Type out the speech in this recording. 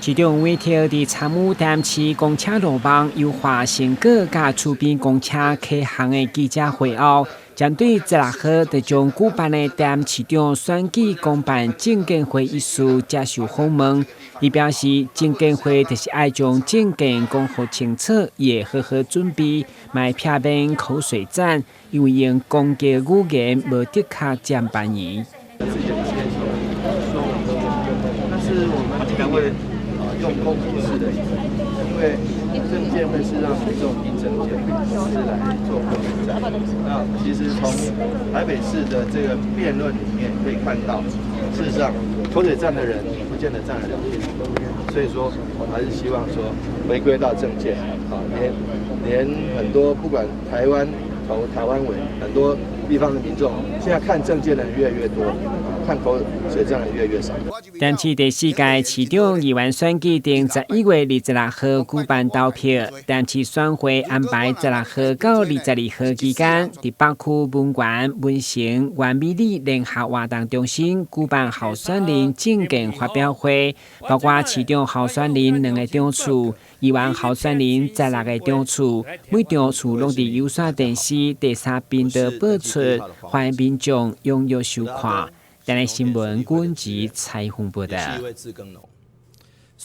市長委託佇參與台南市公車路網優化成果佮厝邊公車啟航的記者會後，針對十六號即將舉辦的台南市長選舉公辦證見會一事接受訪問，伊表示證見會就是愛將政見講予清楚，會好好準備，莫避免口水戰，因為用攻擊語言無的確佔便宜。但是我們應該會用攻擊式的，因為政見會是讓民眾聽政見，是來做口水戰。那其實從台北市的這個辯論裡面可以看到，事實上口水戰的人不見得佔得了便宜。所以說，我還是希望說回歸到政見啊，連很多不管台灣頭、台灣尾，很多地方的民眾現在看政見的人越來越多，看口水戰的人越來越少。台南市第四屆市長議員選舉定11月26號舉辦投票，台南市選會安排十六號到22號期間，佇北區文園、文成、原美里聯合活動中心舉辦候選人政見發表會，包括市長候選人兩個場次，議員候選人16個場次，每場次攏佇有線電視第三頻道播出，歡迎民眾踴躍收看。台南新聞軍籍採訪報道。